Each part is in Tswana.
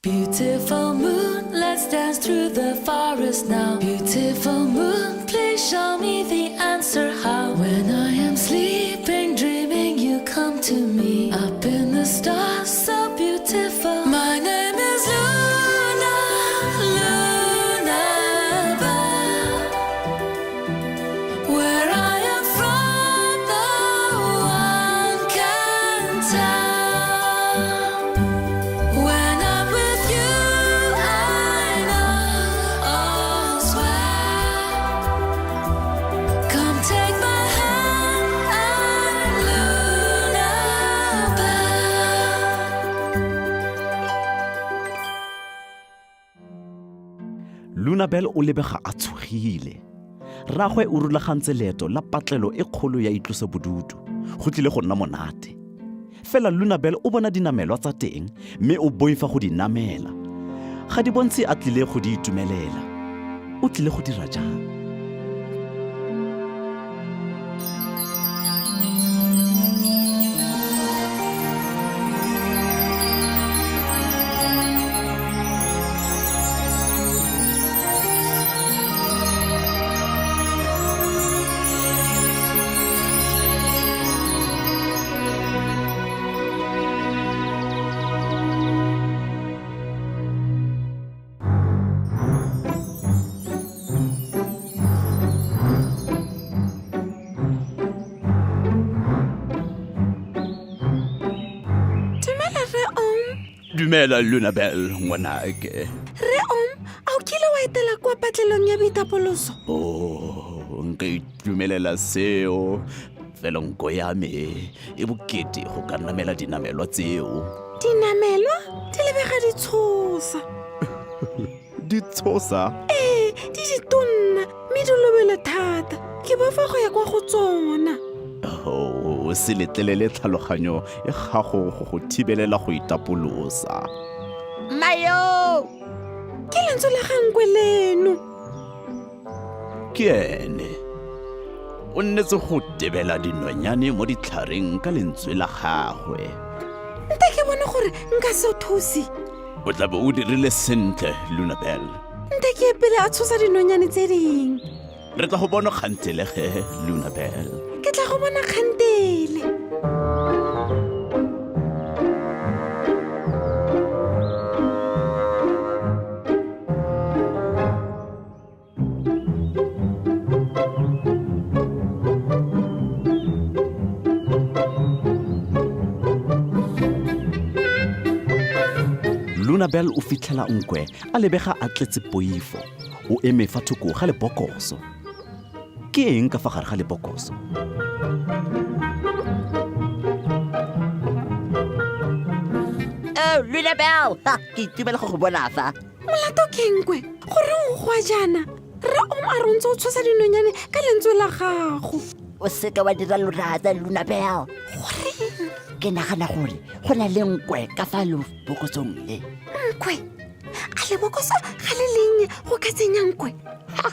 Beautiful moon, let's dance through the forest now. Beautiful moon, please show me the answer how. When I am sleeping, dreaming, you come to me. Up in the stars, so beautiful. My name is Luna, Luna Bell. Where I am from, no one can tell. When I'm with you, I know all's well. Come take my hand, I'm Luna Bell. Lunabel o lebega a tshogile. Rragwe o rulagantse leeto la patlelo e kgolo ya itlosobodutu. Go tlile go nna monate. Fela Lunabel o bona dinamelwa tsa teng mme o boifa go di namela. Ga di bontshe a tlile go di itumelela. O tlile go dira jang? Dumela rre Om. Dumela Lunabel ngwanake. Rre Om, a o kile wa etela kwa patlelong ya boitapoloso? Oh, nka itumelela seo. Fela nko ya me e bokete go ka namela dinamelwa tseo. Dinamelwa di lebega di tshosa. Di tshosa? Ee, di ditonna mme di lobelo thata. Ke bofa go ya kwa go tsona. Oh, o se letlelele tlhaloganyo e gago go go thibelela go itapolosa. Mayo! Ke lentswe la ga nkwe leno. Ke ene. O nnetse go tebela dinonyane mo ditlhareng ka lentswe la gagwe. Nte ke bone gore nka se o thuse. O tla be o dirile sentle, Lunabel. Nte ke ye pele a tshosa dinonyane tse ding. Re tla go bona kgantele ge, Lunabel. Ke tla go bona kgantele. Lunabel o fitlhela nkwe a lebega a tletse poifo. O eme fa thoko ga lebokoso. Ke eng ka fa gare ga lebokoso? Oh, Lunabel! Ha, ke itumela go go bona fa. Molato ke nkwe, goreng o goa jaana? Rre Om a re o ntse o tshosa dinonyane ka lentswe la gago. O seka wa dira lorata, Lunabel. Goreng? Ke nagana gore go na le nkwe ka fa lebokosong le. Nkwe? A lebokoso ga le lennye go ka tsenya nkwe? Ha!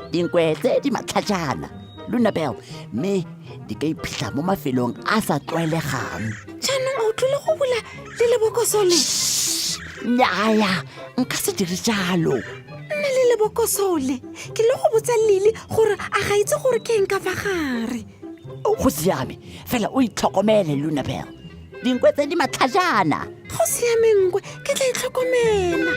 Dinkwe tse di matlhajana, Lunabel, mme di ka iphitlha mo mafelong a sa tlwaelegang. Jaanong a o tlile go bula le lebokoso le? Nnyaya, nka se dire jalo. Nna le lebokoso le, ke le go botsa Lily gore a ga itse gore ke eng ka fa gare. Go siame, fela o itlhokomele, Lunabel. Dinkwe tse di matlhajana. Go siame nkwe, ke tla itlhokomela.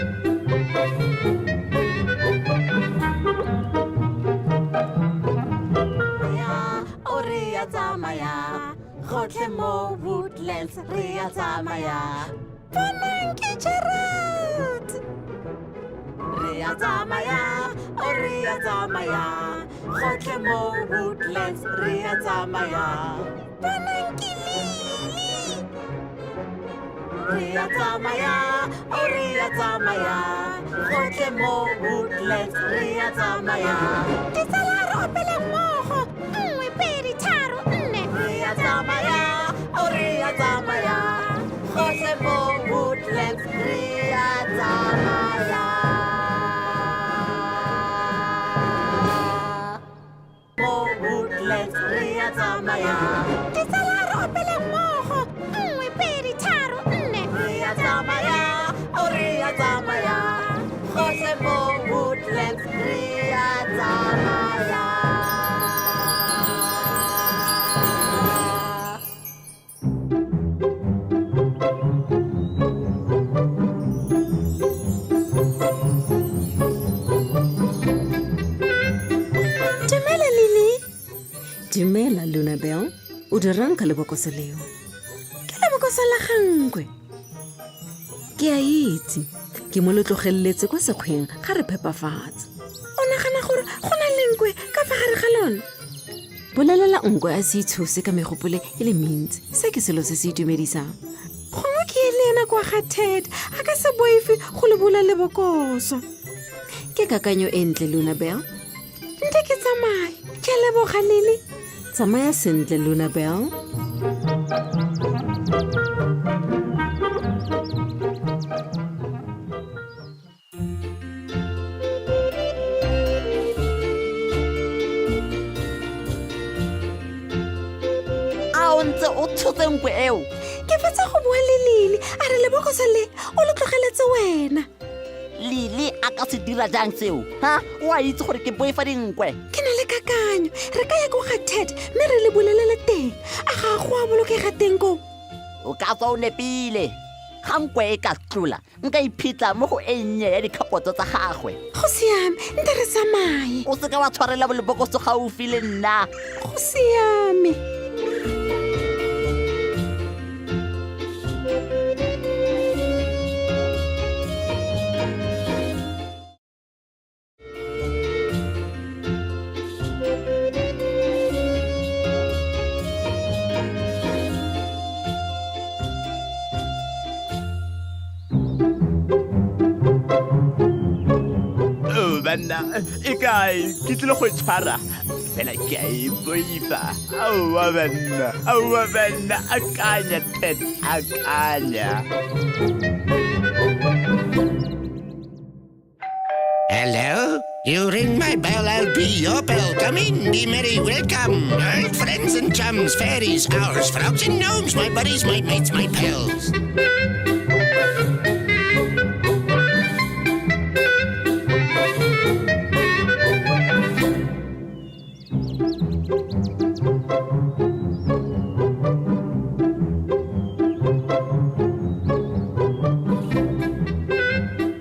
O re ya tsamaya gotlhe mo Woodlands, re ya tsamaya. Bonang ke Gerald. Re ya tsamaya, o re ya tsamaya gotlhe mo Woodlands, re ya tsamaya. Bonang ke Lily. Re ya tsamaya, o re ya tsamaya gotlhe mo Woodlands, re ya tsamaya. Ditsala re opele mmogo. 1, 2, 3, 4. Re ya tsamaya, o re ya tsamaya gotlhe mo Woodlands, re ya tsamaya. Mo Woodlands, re ya tsamaya. Ditsala re opele mmogo. 1, 2, 3, 4. Re ya tsamaya, o re ya O dirang ka lebokoso leo? Ke lebokoso la gankwe. Ke a itse. Ke mo le tlogeletse kwa sekgweng ga re phepafatsa. O nagana gore go na le nkwe ka fa gare ga lone? Bolelela nkwe a se itshose ka megopole e le mentsi. Se ke selo se se itumedisang. Gongwe ke ye le ena kwa ga Ted a ka se boife go le bula lebokoso. Ke kakanyo e ntle, Luna Bell. Nte ke tsamaye. Ke a leboga, Lily. Tsamaya sentle, Luna Bell. A o ntse o tshotse nkwe eo? Ke fetsa go bua le Lily, a re lebokoso le o le tlogeletse wena. Lily a ka se dira jang seo? Ha? O a itse gore ke boifa dinkwe. Ke na le kakanyo. Re ka ya ko ga Ted mme re le bolelele teng. A ga go a bolokega teng koo? O ka tswa o nepile. Ga nkwe e ka tlola, nka iphitlha mo go e nnye ya dikhapoto tsa gagwe. Go siame, nte re tsamaye. O seka wa tshwarela lebokoso gaufi le nna. Go siame. Oh, banna e kae ke tlile go e tshwara fela ke a e boifa aowa banna aowa banna akanya Ted akanya. Hello? You ring my bell, I'll be your bell. Come in, be merry, welcome. Old friends and chums, fairies, owls, frogs and gnomes, my buddies, my mates, my pals.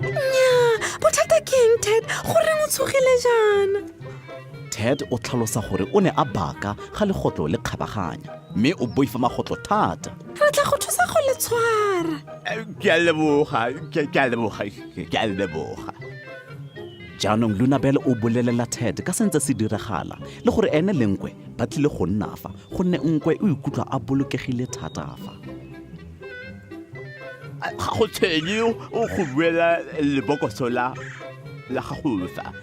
Nnyaa, bothata ke eng Ted? Goreng o tshogile jaana? Ted o tlhalosa gore o ne a baka ga legotlo le kgabaganya mme o boifa magotlo thata. Re tla go thusa go le tshwara. Ke a leboga, ke a leboga, ke a leboga. Jaanong Lunabel o bolelela Ted ka sentse se diragala le gore ene le Nkwe ba tlile go nna fa gonne Nkwe o ikutlwa a bolokegile thata fa. Ga go tshwenye o go buela lebokoso la la gago fa.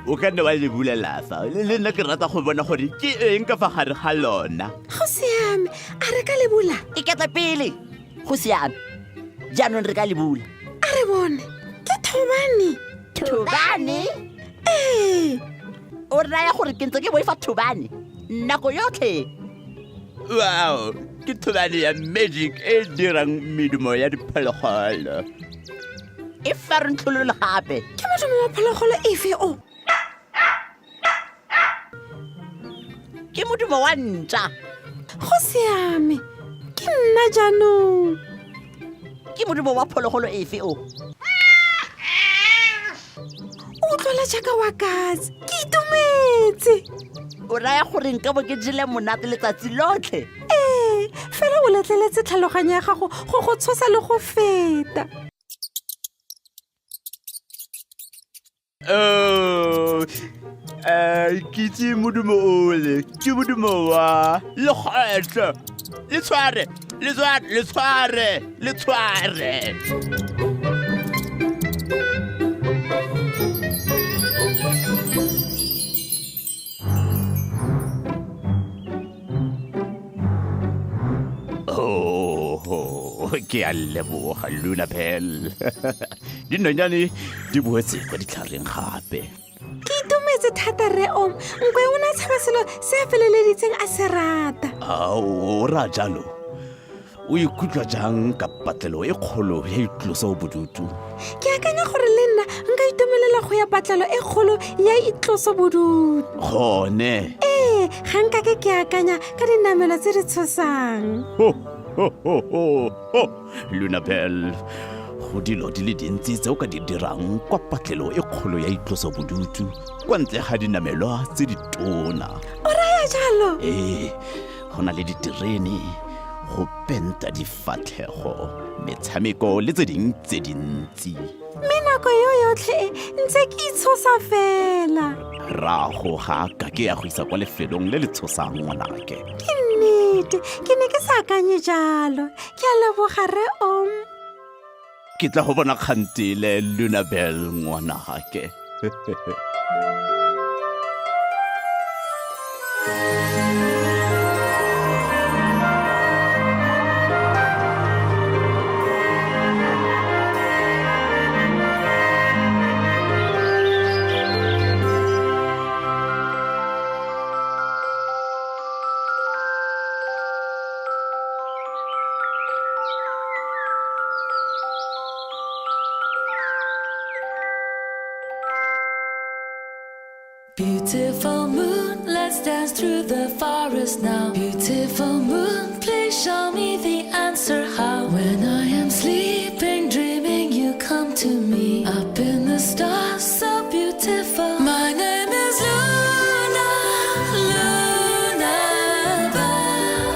O ka nna wa le bulela fa. Le nna ke rata go bona gore ke eng ka fa gare ga lona. Go siame, a re ka le bula? Iketle pele. Go siame. Jaanong re ka le bula. A re bone. Ke thobane. Thobane? Ee. O raya gore ke ntse ke boifa thobane nako yotlhe? Wow, ke thobane ya magic e dirang medumo ya diphologolo. E fa re ntlhololo gape. Ke modumo wa phologolo efe o? Ke modumo wa ntša. Go siame, ke nna jaanong. Ke modumo wa phologolo efe o? O utlwala jaaka wa katse. Ke itumetse. O raya gore nka bo ke jele monate letsatsi lotlhe? Ee, fela o letleletse tlhaloganyo ya gago go go tshosa le go feta. Oh, ke itse modumo ole, ke modumo wa lekgwetlho. Le tshware, le tshware, le tshware, le tshware. Oh, ke a leboga Luna Bell. Dinonyane di boetse kwa ditlhareng gape. Ke itumetse thata rre Om. Nkwe o ne a tshaba selo se a feleleditseng a se rata. Ao, o raya jalo. O ikutlwa jang ka patlelo e kgolo ya itloso bodutu? Ke akanya gore le nna nka itumelela go ya patlelo e kgolo ya itloso bodutu. Gone. Ee, ga nka ke ke akanya ka dinamelo tse di tshosang. Ho, ho, ho, ho, ho. Luna Bell, go dilo di le dintsi tse o ka di dirang kwa patlelo e kgolo ya itloso bodutu kwa ntle ga dinamelwa tse di tona. O raya jalo? Ee, Go na le diterene, go penta difatlhego, metshameko le tse dingwe tse dintsi. Mme nako yo yotlhe e ntse ke itshosa fela. Rrago ga a ka ke ya go isa kwa lefelong le le tshosang ngwanake. Ke nnete, ke ne ke sa akanye jalo. Ke a leboga re Om. Ke tla go bona kgantele Lunabel ngwanake. Beautiful moon, let's dance through the forest now. Beautiful moon, please show me the answer how. When I am sleeping, dreaming, you come to me. Up in the stars, so beautiful. My name is Luna, Luna Bell.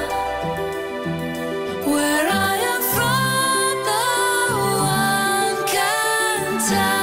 Where I am from, no one can tell.